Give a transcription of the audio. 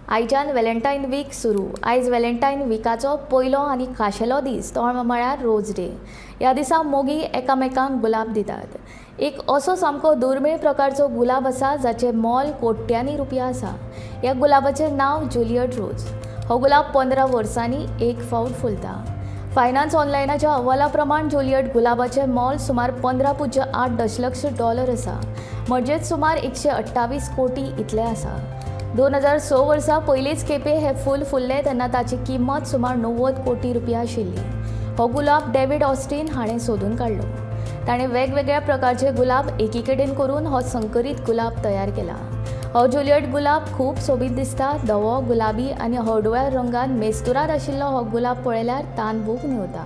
आयच्यान Valentine week सुरू. आयज व्हॅलेंटायन विकाचो पयलो आनी खाशेलो दीस, तो म्हळ्यार रोज डे. ह्या दिसा मोगी एकामेकांक गुलाब दितात. एक असो सामको दुर्मीळ प्रकारचो गुलाब आसा जाचें मोल कोट्यांनी रुपया आसा. ह्या गुलाबाचें नांव जुलियट रोज. हो गुलाब 15 वर्सांनी एक फावट फुलता. फायनान्स ऑनलायनाच्या अहवाला प्रमाण जुलियट गुलाबाचें मोल सुमार 15.8 दशलक्ष डॉलर आसा, म्हणजेच सुमार 128 कोटी इतलें आसा. 2006 वर्सा पयलीच खेपे हें फूल फुल्लें तेन्ना ताची किंमत सुमार 90 कोटी रुपया आशिल्ली. हो गुलाब डेव्हिड ऑस्टीन हाणें सोदून काडलो. ताणें वेगवेगळ्या प्रकारचे गुलाब एकी कडेन करून हो संकरीत गुलाब तयार केला. हो जुलियट गुलाब खूब सोबीत दिसता. धवो, गुलाबी आनी हळडुव्या रंगान मेस्तुराद आशिल्लो हो गुलाब पळयल्यार तान भूक न्हिवता.